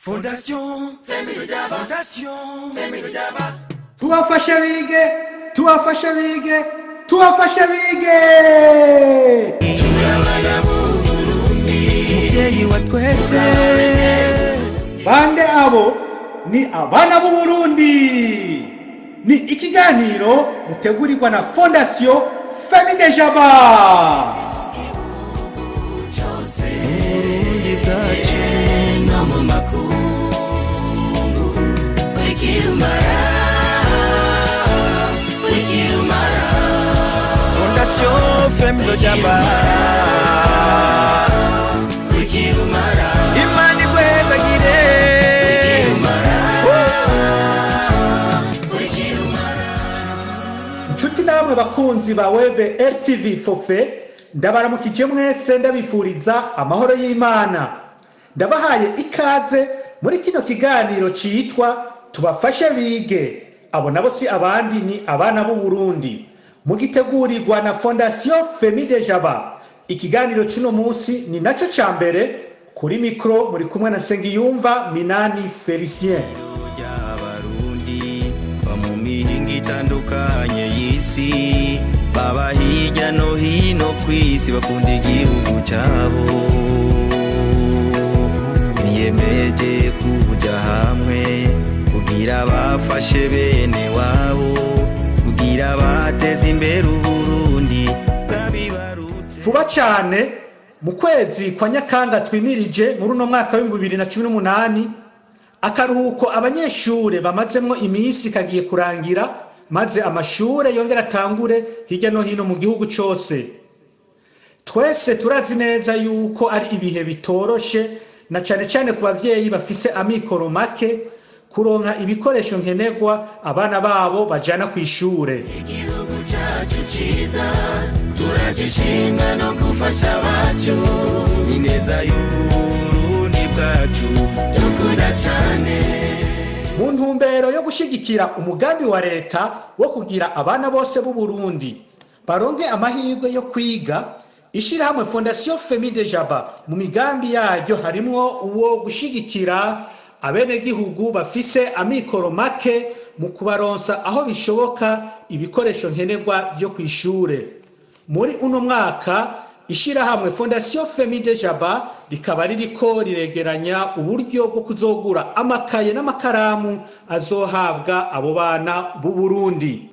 Fondation Fondation Tubafashe bige, tubafashe bige, tubafashe bige. Muvyeyi wa twese. Bande abo ni abana b'Uburundi. Ni ikiganiro mutegurirwa na Fondation Famille de Jaba. Burundi bwacu no mu makungu, urikirumara, urikirumara. Fondation Famille Jaba. Urikirumara. Imana igwezagire. Urikirumara, urikirumara. Inshuti namwe bakunzi ba web RTV Fofe, ndabaramukije mwese, ndabifuriza amahoro y'Imana. Ndabahaye ikaze muri kino kiganiro citwa Tubafashe bige. Abo nabo si abandi, ni abana b'u Burundi. Mugitegurirwa na Fondation Famille de Jaba. Ikiganiro c'uno munsi ni naco ca mbere. Kuri mikro muri kumwe na Nsengiyumva Minani Felicien. Ry'Abarundi ba mu mihinga itandukanye y'isi, baba hirya no hino kw'isi, bakunda igihugu cyabo, biyemeje kuja hamwe kugira bafashe bene wabo, kugira bateze imbere Uburundi bwabibarutse. Vuba cyane, mu kwezi kwa Nyakanga twimirije muri uno mwaka w'2018, akaruhuko abanyeshure bamazemwo iminsi kagiye kurangira, maze amashure yongera atangure hirya no hino mu gihugu cose. Twese turazi neza yuko ari ibihe bitoroshe, na cane cane ku bavyeyi bafise amikoro make, kuronka ibikoresho nkenerwa abana babo bajana kw'ishure. Igihugu cyacu cyiza turagishinga no gufasha abacu. Ineza y'Uburundi bwacu dukunda cyane. Mu ntumbero yo gushigikira umugambi wa leta wo kugira abana bose b'u Burundi baronke amahirwe yo kwiga, ishirahamwe Fondation Famille de Jaba mu migambi yaryo harimwo uwo gushigikira abenegihugu bafise amikoro make mu kubaronsa aho bishoboka ibikoresho nkenerwa vyo kw'ishure. Muri uno mwaka, ishirahamwe Fondation Famille de Jaba rikaba ririko riregeranya uburyo bwo kuzogura amakaye n'amakaramu azohabwa abo bana b'u Burundi.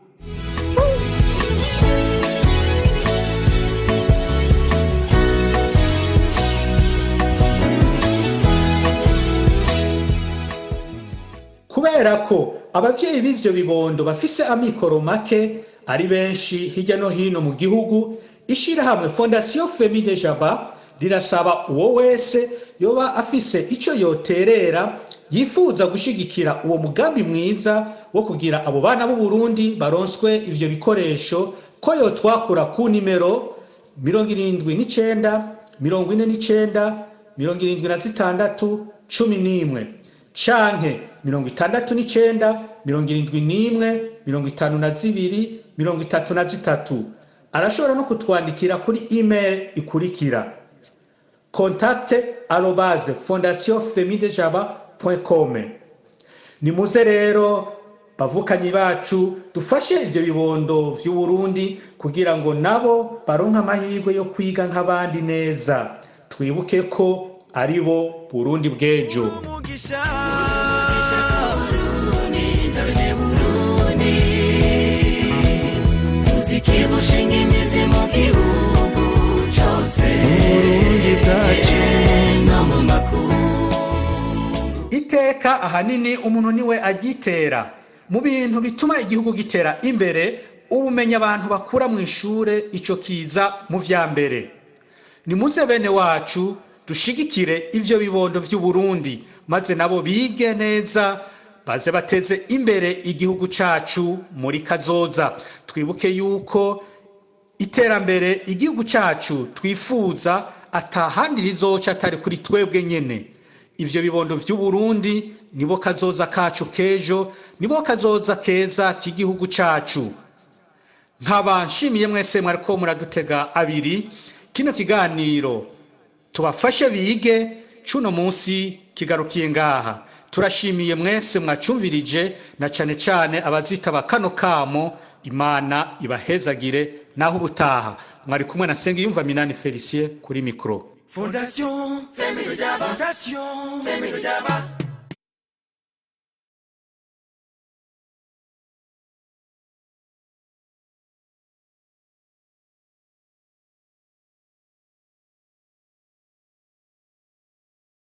Kubera ko abavyeyi b'ivyo bibondo bafise amikoro make ari benshi hirya no hino mu gihugu, ishirahamwe Fondation Famille de Jaba rirasaba uwo wese yoba afise ico yoterera, yifuza gushigikira uwo mugambi mwiza wo kugira abo bana b'u Burundi baronswe ivyo bikoresho, ko yotwakura ku nimero 79 49 76 11 canke 69 71 52 33. Arashobora no kutwandikira kuri email ikurikira: contact@fondationfamilledejaba.com. Nimuze rero bavukanyi bacu, dufashe ivyo bibondo vy'Uburundi kugira ngo nabo baronke amahirwe yo kwiga nk'abandi neza. Twibuke ko ari bo Burundi bw'ejo. Umugisha. Burundi ndabene Burundi, muziki bushinga imizi mu gihugu cyose. Burundi bwacu no mu makungu. Iteka ahanini umuntu niwe agitera. Mu bintu bituma igihugu gitera imbere, ubumenyi abantu bakura mu ishure, ico kiza mu vya mbere. Nimuze bene wacu, dushigikire ivyo bibondo vy'Uburundi, maze nabo bige neza, baze bateze imbere igihugu cacu muri kazoza. Twibuke yuko iterambere igihugu cacu twifuza atahandi rizoca atari kuri twebwe nyene. Ivyo bibondo vy'Uburundi nibo kazoza kacu k'ejo, nibo kazoza keza k'igihugu cacu. Nkaba nshimiye mwese mwariko muradutega abiri. Kino kiganiro Tubafashe bige cuno munsi. Kigarukiye ngaha. Turashimiye mwese mwacumvirije, na cane cane abazitaba kano kamo. Imana ibahezagire. Naho ubutaha, mwari kumwe na Sengiyumva Minani Felicien kuri mikoro. Fondation Fondation.